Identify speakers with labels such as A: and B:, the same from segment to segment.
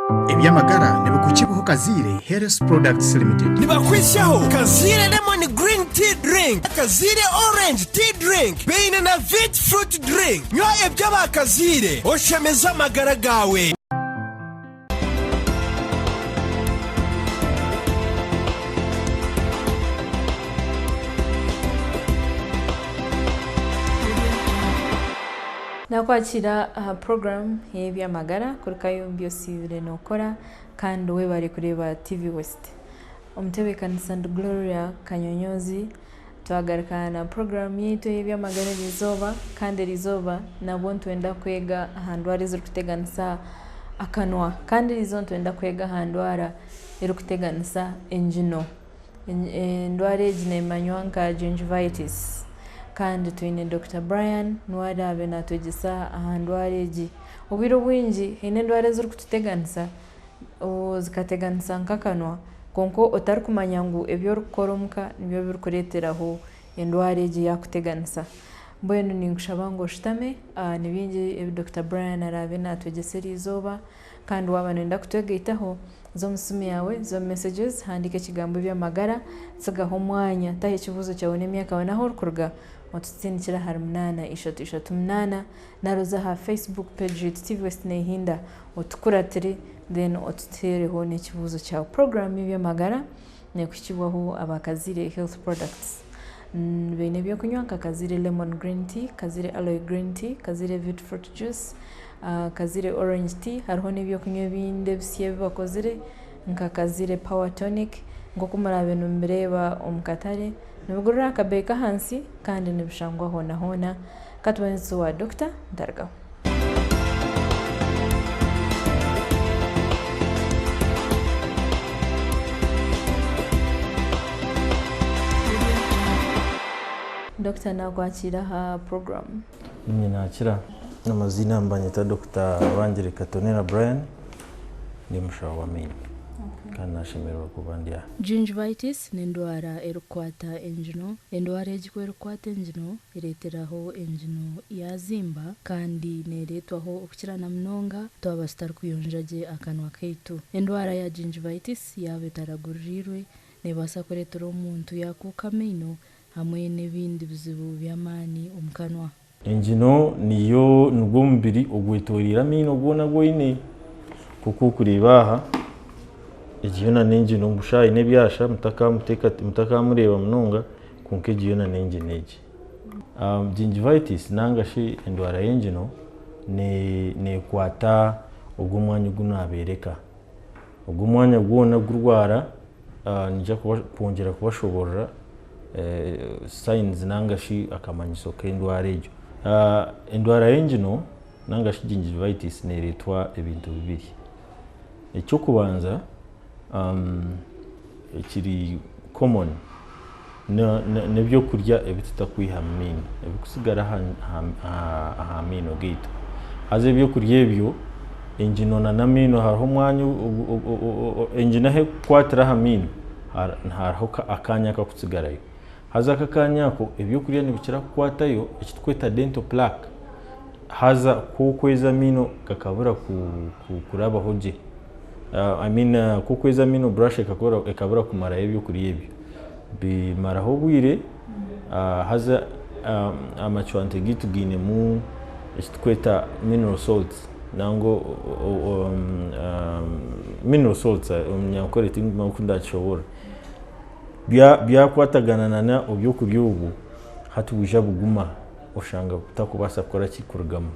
A: Eby'amagara nibikukibwaho Kazaire Health Products Limited.
B: Nibakwitsyaho Kazaire Lemon Green Tea Drink, Kazaire Orange Tea Drink baine na Vit Fruit Drink. Nywa eby'aba Kazaire oshemeze amagara gaawe.
C: Nakwakira aha puroguramu y'eby'amagara kuri Kayumbi osiibire nookora kandi webare kureeba TV West. Omutebeekanisa ndi Gloria Kanyonyozi twagaruka na puroguramu yaitu ey'eby'amagara eriizooba kandi eriizooba nabwo nitwenda kwega aha ndwara ezirikuteganisa akanwa kandi eriizooba nitwenda kwega aha ndwara erikuteganisa engino. Endwara egi neemanywa nka Gingivitis kandi twine Dokita Brian niwe araabe naatwegyesa aha ndwara egi. Obwire obwingi haine endwara ezirikututeganisa zikateganisa nk'akanwa kwonka otarikumanya ngu ebi orikukora omuka nibyo birikureeteraho endwara egi yaakuteganisa. Mbwenu ninkushaba ngu oshutame, ni bingi ebi Dokita Brian araabe naatwegyesa eriizooba kandi waaba nooyenda kutwegaitaho, Za omu simu yaawe, za omu messages, handiika ekigambo eby'amagara, tsigaho omwanya, taho ekibuuzo kyawe n'emyaka yaawe n'ahu orikuruga, otutindikire ahari munaana ishatu ishatu munaana, nari oze aha Facebook page yaitu TV West Nehinda otukuratire then otuteereho n'ekibuuzo kyawe. Puroguraamu y'eby'amagara neekuhikibwaho aba Kazaire Health Products. Baine ebyokunywa nka Kazaire Lemon Green Tea, Kazaire Aloe Green Tea, Kazaire Vit Fruit Juice, Kazaire Orange Tea, hariho n'ebyokunywa ebindi ebisya ebi bakozire nka Kazaire Power Tonic. Nk'oku muraabe nimubireeba omu katare, nibigurira aha kabeeyi k'ahansi kandi nibishangwa hoona hoona. Ka tubanze tuze owa dokita ntarugaho. Dokita naakwakiira aha puroguraamu.
D: Niinye naakira. Amaziina nibanyeta Dokita Rwangirika Tonera Brian, ndi omushaho w'amaino kandi nashemererwa kuba ndi aha.
C: Gingivitis n'endwara erikukwata engino. Endwara egi ku erikukwata engino, ereeteraho engino yaazimba kandi neereetwaho okukira na munonga twaba tutarikuyonja gye akanwa kaitu. Endwara ya gingivitis yaaba etaraguririirwe, neebaasa kureetera omuntu yaakuuka amaino hamwe n'ebindi bizibu by'amaani omu kanwa.
D: Engino niyo nigwo mubiri ogwetoreire amaino goona agu oine. Nk'oku orikureeba aha, egi yoona n'engino busha eine ebyasha mutakamureeba munonga kwonka egi yoona n'engino egi. Gingivitis ninga shi endwara y'engino neekwata ogu omwanya ogu naabeereka. Ogu omwanya gwona gurwara niinyija kwongyera kubashoboorora signs ninga shi akamanyiso k'endwara egyo. Endwara y'engino ninga shi gingivitis neereetwa ebintu bibiri. Eky'okubanza ekiri common n'ebyokurya ebi tutakwiha mu maino, ebirikusigara aha maino gaitu. Haza ebyokurya ebyo engino nana amaino hariho omwanya, engino ahu erikukwatira aha maino hariho akaanya akarikutsigarayo. Haza ako akaanya ako ebyokurya nibikira kukwatayo eki turikweta dental plaque haza ku orikweza amaino gakabura kurabaho gye. I mean ku orikweza amaino brush ekabura kumarayo ebyokurya ebyo, bimaraho obwire haza amacwante gaitu gainemu eki turikweta mineral salts nangwa mineral salts omunyankore tindikumanya oku ndakishoboorora. Byakwatagana nana ebyokurya obwo hati bwija buguma oshanga butakubaasa kukora ki kurugamu.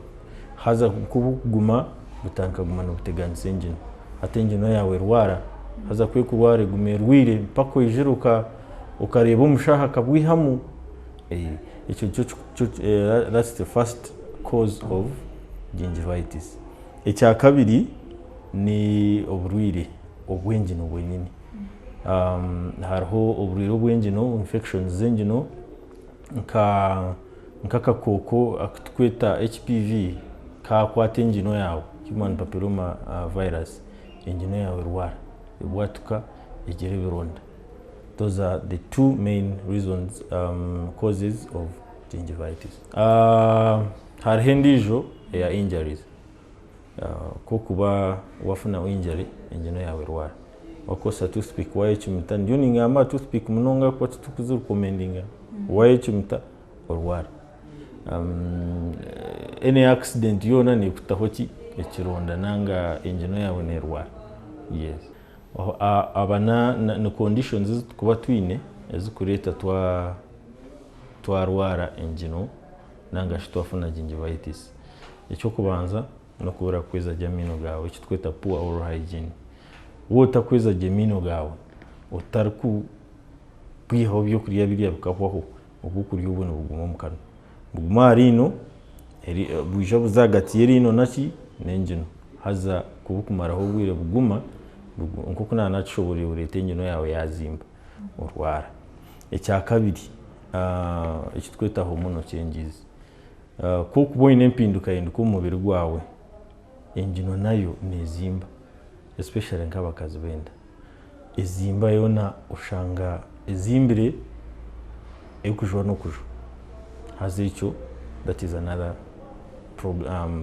D: Haza ku burikuguma butandika kuguma nibuteganisa engino. Hati engino yaawe erwara, haza ku erikurwara eguma erwire mpaka oijire okareeba omushaho akabwihamu. Ekyo nikyo that's the first cause of gingivitis. Ekyakabiri ni oburwaire obw'engino bwenyini. Hariho oburwaire obw'engino, infections z'engino nka nk'akakooko aku turikweta HPV kaakwata engino yaawe, human papilloma virus, engino yaawe erwara, ebwatuka egira ebironda. Those are the two main reasons, causes of gingivitis. Hariho endiijo eya injuries. Ku okuba wafuna injury engino yaawe erwara. Wakozesa toothpick wayecumita, ndiyo ningamba aha toothpick munonga ahakuba titukuzi recommendinga, wayecumita orwara. Any accident yoona nekutaho ki? Ekironda nanga engino yaawe nerwara. Yes. Aba ni conditions ezi turikuba twine ezikureeta twarwara engino nanga shi twafuna gingivitis. Eky'okubanza n'okubura kweza gye amaino gaawe eki turikweta poor oral hygiene. Waaba otakweza gye amaino gaawe, otarikwihaho ebyokurya biriya bikahwaho, obwokurya obwo nibuguma omu kanwa. Buguma aha riino, bwija buza ahagati y'eriino naki n'engino. Haza kubukumaraho obwire buguma, nk'oku naaba naakishoboorwire bureeta engino yaawe yaazimba orwara. Ekyakabiri eki turikweta hormonal changes. Ku orikuba oine empindukahinduka omu mubiri gwawe, engino nayo neezimba especially nk'abakazi b'enda. Ezimba yoona oshanga ezimbire erikujwa n'okujwa. Haza ekyo that is another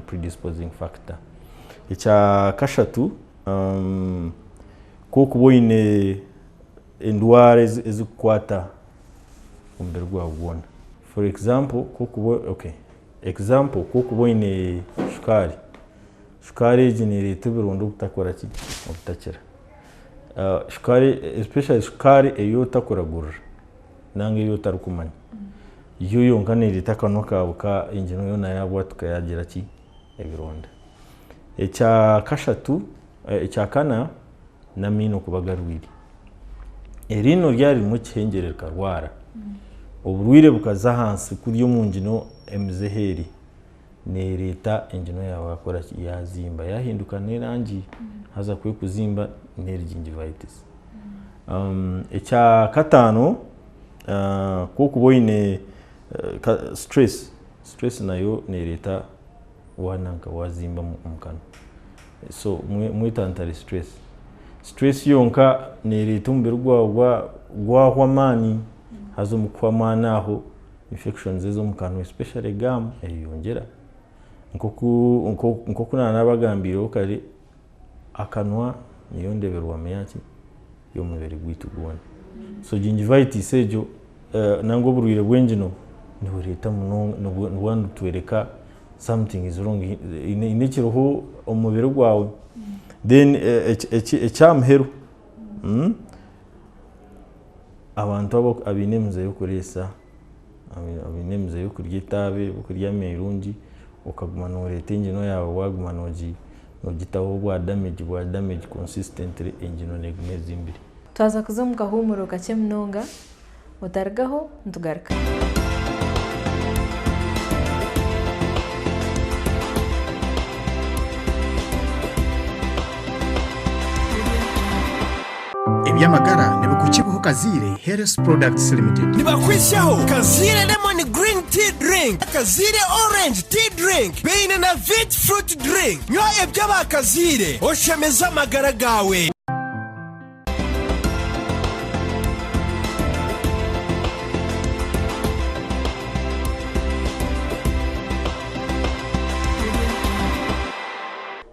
D: predisposing factor. Ekya kashatu, ku orikuba oine endwara ezikukwata omubiri gwawe gwona. For example, ku orikuba okay, example ku orikuba oine shukaari, shukaari egi neereeta ebironda obutakora ki, obutakira. Shukaari especially shukaari ei otakuragurira nanga ei otarikumanya, yo yonka neereeta akanwa kaawe ka engino yoona yaabwatuka yaagira ki, ebironda. Ekya kashatu, ekyakana n'amaino kuba garwaire. Eriino ryaba ririmu ekihengyere rikarwara, oburwaire bukaza ahansi kuriya omu ngino emize ahu eri, neereeta engino yaawe yakora ki, yaazimba yaahinduka n'erangi haza ku erikuzimba n'eri gingivitis. Ekya kataano, ku orikuba oine stress, stress nayo neereeta waananka waazimba omu kanwa. So mwetantare stress. Stress yonka nereeta omubiri gwawe gwahwa amaani, haza omu kuhwa amaani aho, infections ez'omu kanwa especially gum eyeyongyera. Nk'oku naanabagambiireho kare, akanwa niyo ndeberwamu yaki? Y'omubiri gwaitu gwona. So gingivitis egyo nangwa oburwaire bw'engino nibureeta munonga, nibuba nibutworeka something is wrong, haine ekiriho omu mubiri gwawe. Then eky'aha muheru, abantu abaine emize y'okureesa, abaine emize y'okurya etaabe, y'okurya ameirungi, okaguma nooreeta engino yaawe waaguma noogitaho bwa damage bwa damage consistently engino neeguma ezimbire.
C: Twaza kuza omu kahuumuro kakye munonga, otarugaho nitugaruka.
A: Eby'amagara nibikuhikibwaho Kaziire Health Products Limited.
B: Nibakwitsyaho Kaziire Lemon Green Tea Drink, Kaziire Orange Tea Drink beine na Vit Fruit Drink. Nywa eby'aba Kaziire oshemeze amagara gaawe.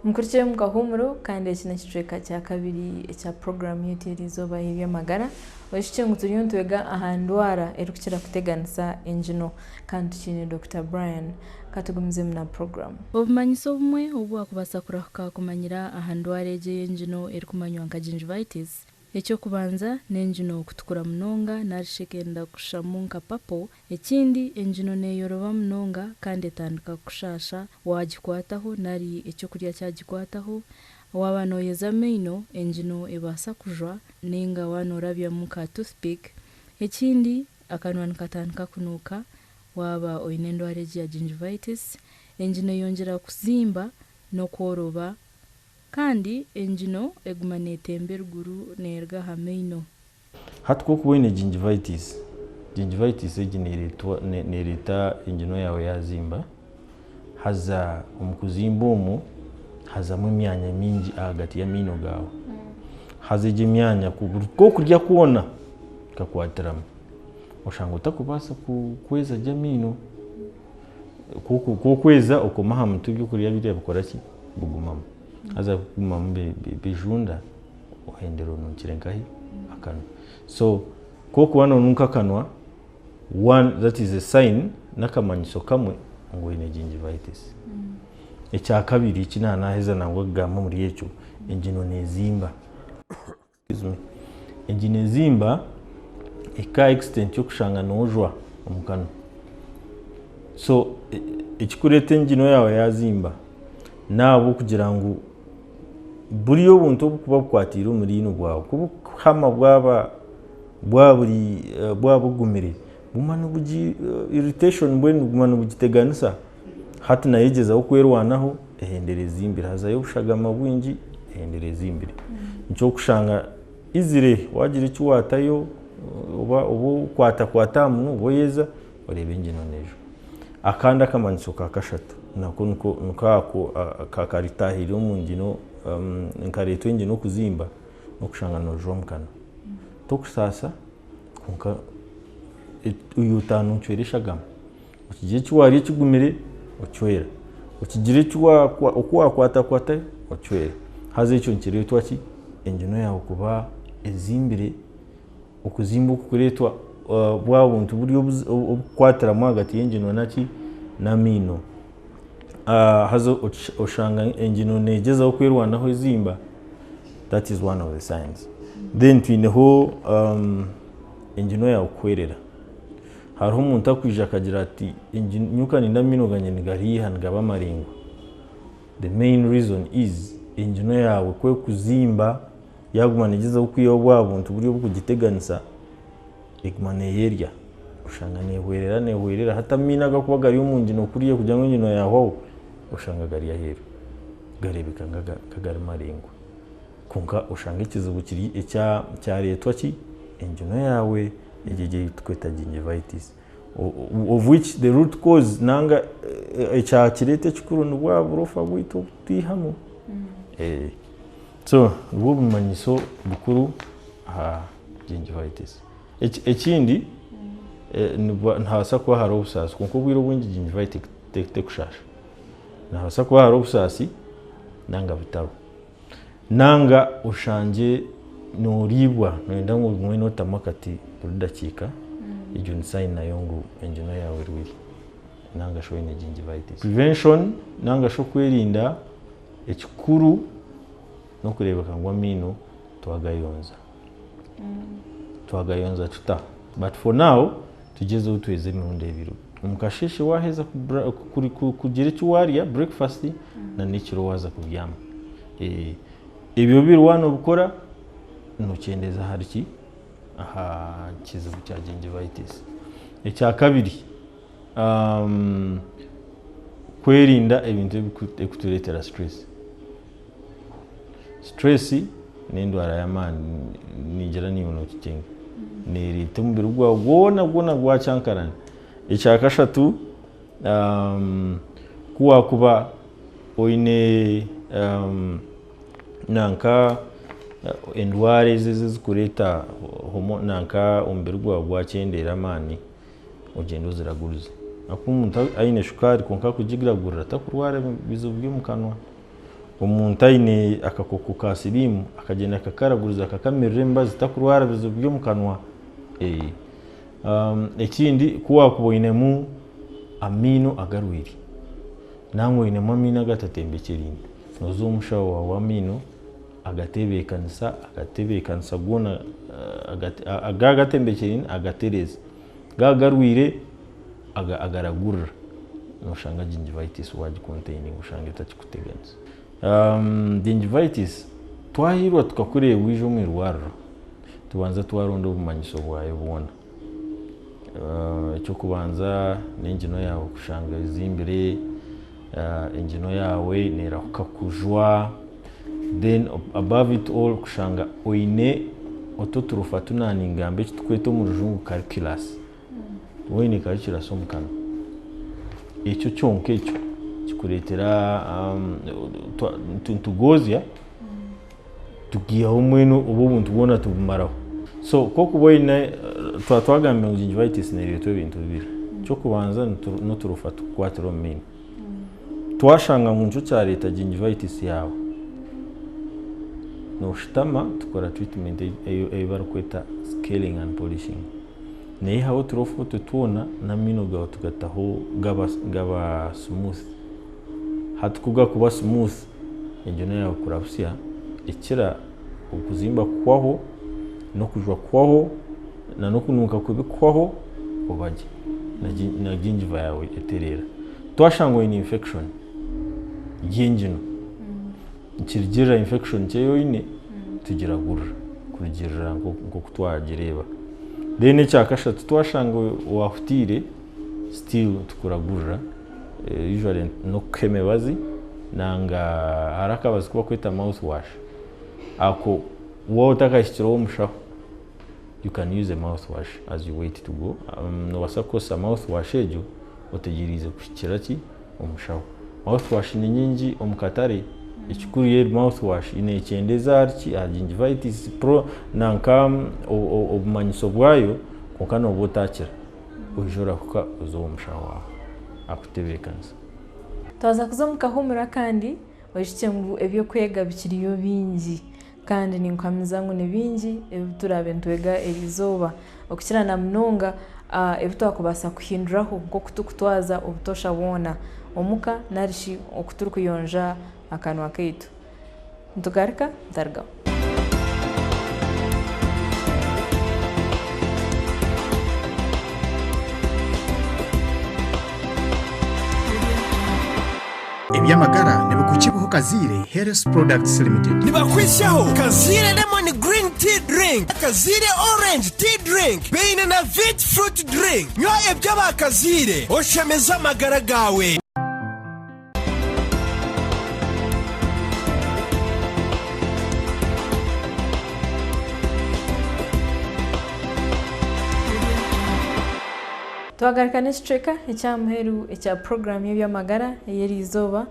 C: Mukurikire omu kahuumuro kandi eki n'ekicweka kya kabiri ekya puroguraamu yaitu y'erizooba ey'eby'amagara. Oijukye ngu turiyo nitwega aha ndwara erikukira kuteganisa engino kandi tukiine Dokita Brian. Ka tugumizemu na puroguraamu. Obumanyiso obumwe obu waakubaasa kurahuka kumanyira aha ndwara egi ey'engino erikumanywa nka gingivitis, Eky'okubanza, n'engino kutukura munonga nari shi ekenda kushushamu nka papo. Ekindi, engino neeyoroba munonga kandi etandika kukushaasha waagikwataho nari eky'okurya kyagikwataho. Waaba nooyeza amaino, engino ebaasa kujwa nainga waaba noorabyamu ka toothpick. Ekindi, akanwa nikatandika kunuuka waaba oine endwara egi ya gingivitis. Engino eyongyera kuzimba n'okworoba. Kandi engino eguma neetemba eruguru neeruga aha maino.
D: Hati ku orikuba oine gingivitis, gingivitis egi neereetwa neereeta engino yaawe yaazimba, haza omu kuzimba omwo hazamu emyanya mingi ahagati y'amaino gaawe. Haza egyo emyanya buri k'okurya kwona kakwatiramu, oshanga otarikubaasa kweza gye amaino. Ku okweza okoma aha mutwe ebyokurya biriya bikora ki? Bugumamu. Haza kugumamu bijunda ohendera onunkire nkahi? Akanwa. So ku orikuba nonunka akanwa, one that is a sign n'akamanyiso kamwe ngu oine gingivitis. Ekyakabiri eki naanaheza nangwa kugamba omuri ekyo, engino neezimba. Excuse me. Engino ezimba ehika aha extent y'okushanga noojwa omu kanwa. So ekirikureeta engino yaawe yaazimba n'ahabw'okugira ngu buriya obuntu oburikuba bukwatiire omu riino bwawe ku burikuhama bwaba bwaba buri bwaba bugumire buguma nibugi irritation mbwenu buguma nibugiteganisa Hati nayo egyezaho kwerwanaho ehendera ezimbire hazayo obushagama bwingi ehendera ezimbire. Nikyo orikushanga easily wagira eki watayo oba okwatakwata aha munwa oba oyeza oreeba engino neejwa. Akandi akamanyiso ka kashatu nako niko ako karitahirira omu ngino nikareetwa engino kuzimba n'okushanga noojwa omu kanwa. Tokusaasa kwonka otanuncwera eshagama. Okigira eki waarya ekigumire ocwera, okigira eki oku waakwatakwata ocwera. Haza ekyo nikireetwa ki? Engino yaawe kuba ezimbire, okuzimba oku kureetwa bwa buntu buri obukukwatiramu ahagati y'engino naki n'amaino. Haza oshanga engino neegyezaho kwerwanaho ezimba, that is one of the signs. Then twineho engino yaawe kuhwerera. Hariho omuntu akwija akagira ati nyowe ka nindeeba amaino gangye nigariiha nigaba maraingwa. The main reason is engino yaawe ku ekuzimba yaguma negyezaho kwihaho bwa buntu buri oburikugiteganisa eguma neyerya oshanga nehwerera nehwerera hati amaino agakuba gari omu ngino kuriya kugira ngu engino yahwaho oshanga gari aheeru gareebeka nk'agari maraingwa. Kwonka oshanga ekizibu kiri kyareetwa ki? Engino yaawe egyo ei turikweta gingivitis of which the root cause nanga ekyakireeta ekikuru ni bwa burofa bwaitu obu twihamu. So nibwo bumanyiso bukuru aha gingivitis. Ekindi nihabaasa kuba hariho obusaasi kwonka obwire obwingi gingivitis tekushaasha. Nihabaasa kuba hariho obusaasi nanga butariho. Nanga oshangye noriibwa noyenda ngu ogume notamu akati buri dakiika, egyo ni sign nayo ngu engino yaawe erwaire nanga shi oine gingivitis. Prevention nanga shi okwerinda ekikuru n'okureebeka ngu amaino twagayonza. Twagayonza tuta? But for now tugyezeho tweze emirundi ebiri. Omu kasheeshe waaheza kugira eki waarya, breakfast, na n'ekiro waaza kubyama. Ebyo bibiri waaba noobikora, nookyendeeza ahari ki? Aha kizibu kya gingivitis. Ekya kabiri, kwerinda ebintu ebirikutureetera stress. Stress n'endwara y'amaani ningira naiwe nokikyenga. Nereeta omubiri gwawe gwona gwona gwakyankarana. Ekyakashatu ku wakuba oine nanka endwara ezi ezirikureeta nanka omubiri gwawe gwakyendeera amaani ogyende oziragurize. Ahakuba omuntu aine shukaari kwonka kugiragurira takurwara ebizibu by'omu kanwa. Omuntu aine akakooko ka siriimu akagyenda akakaraguriza akakamirira emibazi takurwara bizibu by'omu kanwa. Ekindi ku waakuba oinemu amaino agarwaire nangwa oinemu amaino agatatembekyereine, nooza omushaho waawe w'amaino agatebeekanisa agatebeekanisa goona aga agatembekyereine agatereeza, ga agarwaire agaragurira noshanga gingivitis wagicontaininga oshanga etakikuteganisa. Gingivitis twahiirwa tukakureeba waija omu irwariro tubanza twaronda obumanyiso bwayo bwona. Eky'okubanza n'engino yaawe kushanga ezimbire, engino yaawe neerahuka kujwa, then above it all kushanga oine otu oturofa tu naaningamba eki turikweta omu rujungu calculus. Waaba oine calculus omu kanwa, ekyo kyonka ekyo kikureetera nitugozya tukiihaho mbwenu obwo obuntu bwona tubumaraho. So ku orikuba oine, twaba twagambire ngu gingivitis neereetwa ebintu bibiri. Eky'okubanza n'oturofa tukukwatira omu maino. Twashanga ngu nikyo kyareeta gingivitis yaawe, nooshutama tukora treatment ei barikweta scaling and polishing. Neihaho oturofa otwo twona n'amaino gaawe tugataho gaba gaba smooth. Hati ku gakuba smooth, engyino yaawe ekura busya, ekira okuzimba kuhwaho, n'okujwa kuhwaho, n'okunuuka kubi kuhwaho, oba gye na gingiva yaawe etereera. Twashanga oine infection y'engino, nikirugirira infection ki ei oine, tugiragurira kurugirira nk'oku twagireeba. Then ekyakashatu twashanga waahutaire, still tukuragurira, usually n'okukuha emibazi nanga hariho akabazi aku barikweta mouth wash, ako waaba otakahikireho omushaho, you can use a mouth wash as you wait to go, noobaasa kukozesa mouth wash egyo otegyereize kuhikira ki omushaho. Mouth wash ni nyingi omu katare, ekikuru yo eri mouth wash nekyendeza ahari ki aha gingivitis pro nanka obumanyiso bwayo kwonka nooba otakira oija orahuka oze ow'omushaho waawe akutebeekanise.
C: Twaza kuza omu kahuumuro akandi, oijukye ngu eby'okwega bikiriyo bingi. Kandi ninkuhamiza ngu ni bingi ebi turaabe nitwega eri izooba, okukira na munonga ebi twakubaasa kuhinduraho nk'oku turikutwaza obutoosha bwona omuka nari shi oku turikuyonja akanwa kaitu. Nitugaruka mutarugaho.
A: Eby'amagara nibikuhikibwaho Kaziire Health Products Limited.
B: Nibakwitsyaho Kaziire Lemon Green Tea Drink, Kaziire Orange Tea Drink beine na Vit Fruit Drink. Nywa eby'aba Kaziire oshemeze amagara gaawe.
C: Twagaruka n'ekicweka eky'aha muheru ekya puroguraamu y'eby'amagara ey'eriizooba.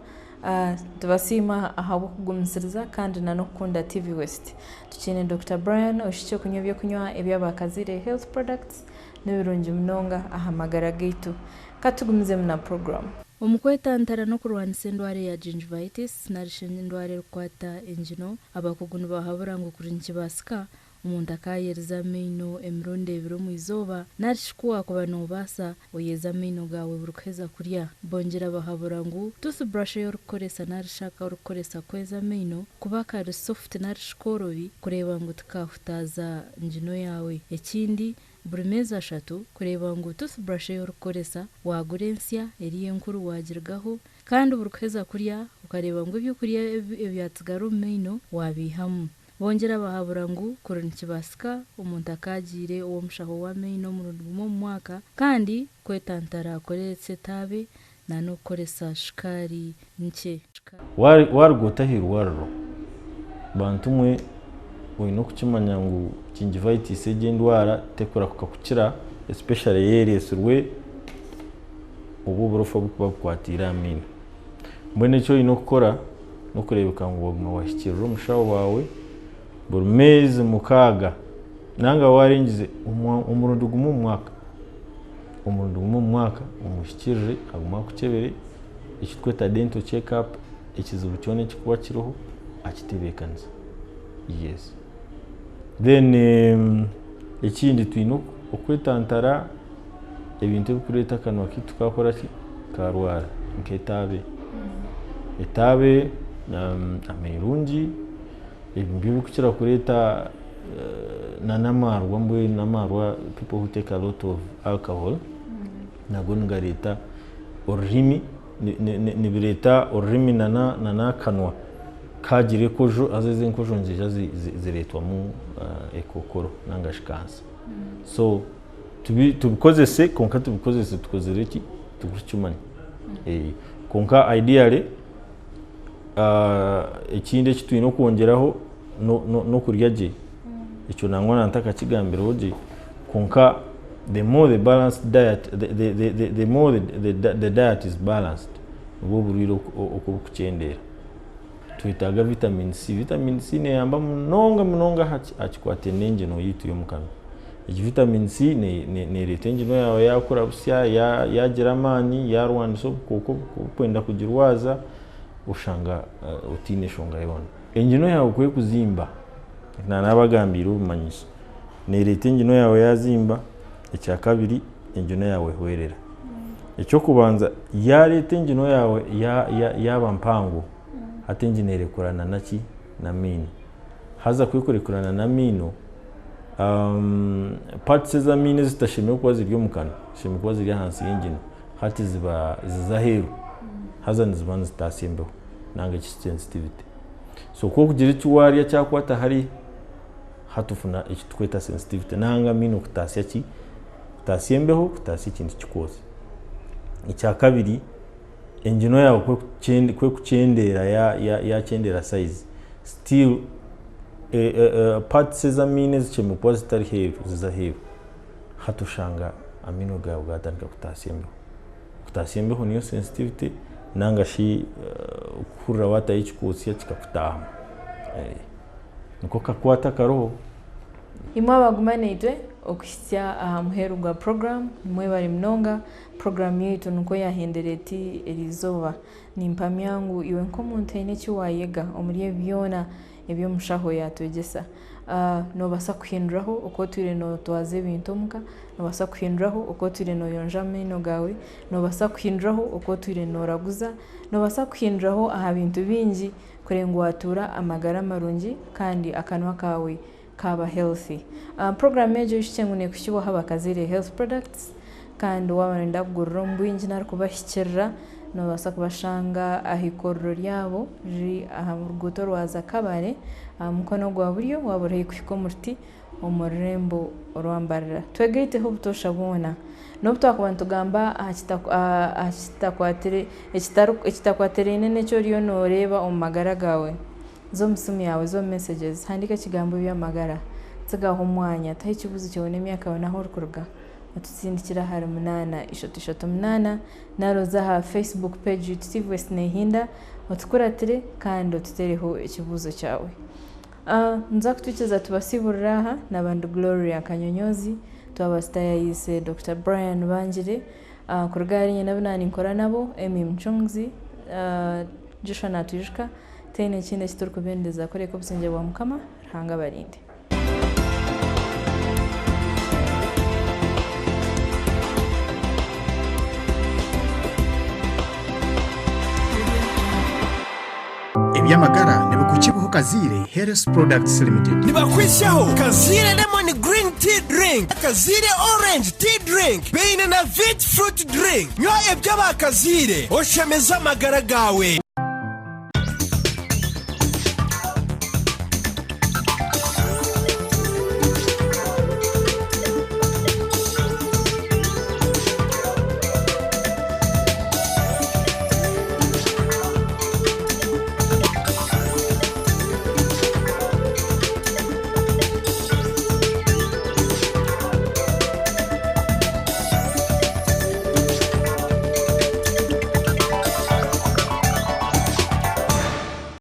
C: Nitubasiima ahabw'okugumisiriza kandi n'okukunda TV West. Tukiine Dokita Brian oshukye kunywa ebyokunywa eby'abakazire Health Products nibirungi munonga aha magara gaitu. Ka tugumizemu na puroguraamu.
E: Omu kwetantara n'okurwanisa endwara eya gingivitis narishi endwara erikukwata engino, abakugu nibahabura ngu kuri nikibaasika Omuntu akaayeriza amaino emirundi ebiri omu izooba, nari shi ku waakuba noobaasa, oyeze amaino gaawe buri kuheza kurya. Bongyera bahabura ngu toothbrush ei orikukoresa nari shi aku orikukoresa kweza amaino kuba kari soft nari shi koorobi kureeba ngu tikaahutaaza ngino yaawe. Ekindi, buri meezi ashatu kureeba ngu toothbrush ei orikukoresa waagura ensya, eriyo enkuru waagirigaho, kandi buri kuheza kurya okareeba ngu ebyokurya ebyatsigara omu maino waabiihamu. Bongyera bahabura ngu kuri nikibaasika omuntu akaagiire ow'omushaho w'amaino omurundi gumwe omu mwaka kandi kwetantara kureetsa etaabe na n'okukoresa shukaari nkye.
D: Waaruga ota aha irwariro, bantu mwe oine okukimanya ngu gingivitis egi endwara tekurahuka kukira especially eyereetsirwe obu oburofa burikuba bukwatiire aha maino. Mbwenu eki oine okukora n'okureebeka ngu waguma wahikiirira omushaho waawe buri meezi mukaaga nanga waarengize omurundi gumwe omu mwaka, omurundi gumwe omu mwaka omuhikiirire agume akukyebere eki turikweta dental check up ekizibu kyona ekirikuba kiriho akitebeekanise. Yes. Then ekindi twine okwetantara ebintu ebirikureeta akanwa kaitu kakora ki? Karwara nk'etaabe. Etaabe, ameirungi, ebyo nibyo birikukira kureeta n'amaarwa mbwenu amaarwa people who take a lot of alcohol nago nigareeta orurimi, nibireeta orurimi n'akanwa kagira ekojo haza ezo enkojo niziija zireetwamu ekookoro ninga shi kansa. So tubikozese kwonka tubikozese tukozire ki? Turikukimanya. Kwonka ideally ekindi eki twine okwongyeraho n'okurya gye, ekyo nangwa na ntakakigambireho gye, kwonka the more the balanced diet, the more the diet is balanced, nibwo oburwaire oku burikukyendeera. Twetaaga vitamin C, vitamin C neyamba munonga munonga aha kikwataine n'engyeno yaitu y'omu kanwa. Egi vitamin C nereeta engino yaawe yakura busya, yagira amaani, yarwanisa obukooko oburikwenda kugirwaza, oshanga otaine nshonga yoona. Engino yaawe ku erikuzimba, naabagambiire obumanyiso, nereeta engino yaawe yazimba, ekyakabiri engino yaawe ehwerera. Eky'okubanza yareeta engino yaawe yaaba mpango, hati engino erekurana naki? N'amaino. Haza ku erikurekurana n'amaino, parts ez'amaino ezitashemereire kuba ziri omu kanwa, zishemereire kuba ziri ahansi y'engino, hati ziba ziza aheeru, haza niziba nizitaasya embeho nanga eki sensitivity. So ku orikugira eki waarya kyakwata hariya, hati ofuna eki turikweta sensitivity nanga amaino kutaasya ki? Kutaasya embeho, kutaasya ekintu kikwotsya. Ekyakabiri, engino yaawe ku erikukyendeera yakyendeera size, still parts ez'amaino ezishemereire kuba zitari aheeru ziza aheeru. Hati oshanga amaino gaawe gaatandika kutaasya embeho. Kutaasya embeho niyo sensitivity nanga shi kuhurira waataho ekikootsya kikakutaahamu. Niko kakwate akariho.
C: Imwe abaguma naitwe okuhitsya aha muheru gwa puroguraamu, nimwebare munonga. Puroguraamu yaitu nikwo yaahendera eti eriizooba. Nimpamya ngu iwe nk'omuntu haine eki waayega omuri ebi byona ebi omushaho yaatwegyesa. Noobaasa kuhinduraho oku otwire nootwaza ebintu omuka, noobaasa kuhinduraho oku otwire nooyonja amaino gaawe, noobaasa kuhinduraho oku otwire nooraguza, noobaasa kuhinduraho aha bintu bingi kureba ngu waatuura amagara marungi kandi akanwa kaawe kaaba healthy. Puroguraamu egi oishukye ngu neekuhikibwaho Abakazaire Health Products kandi waaba nooyenda kugurira omu bwingi nari kubahikirira noobaasa kubashanga aha ikorero ryabo riri aha ruguuto orwaza Kabale aha mukono gwa buryo waaba ori haihi kuhika omu ruti omu rurembo orwa Mbarara. Twegaiteho obutoosha bwona. N'obu twakuba nitugamba aha ekitakwatiraine n'eki oriyo nooreeba omu magara gaawe, Za omu simu yaawe, za omu messages, handiika ekigambo eby'amagara, tsigaho omwanya, taho ekibuuzo kyawe n'emyaka yaawe n'ahu orikuruga, otusindikire ahari munaana ishatu ishatu munaana nari oze aha Facebook page yaitu TV West Nehinda otukuratire kandi otuteereho ekibuuzo kyawe. Nituza kutwikiriza tubasiiburire aha, naaba ndi Gloria Kanyonyozi, twaba tutaayayiise Dokita Brian Bangire kuruga ahari nyine abu naaninkora nabo, Emmy Mucunguzi, Joshua Natwijuka. Tihaine ekindi eki turikubendeza kureka obusingye bwa Mukama. Ruhanga abarinde.
A: Eby'amagara nibikuhikibwaho Kazaire Health Products Limited.
B: Nibakwitsyaho Kazaire Lemon Green Tea Drink, Kazaire Orange Tea Drink baine na Vit Fruit Drink. Nywa eby'aba Kazaire oshemeze amagara gaawe.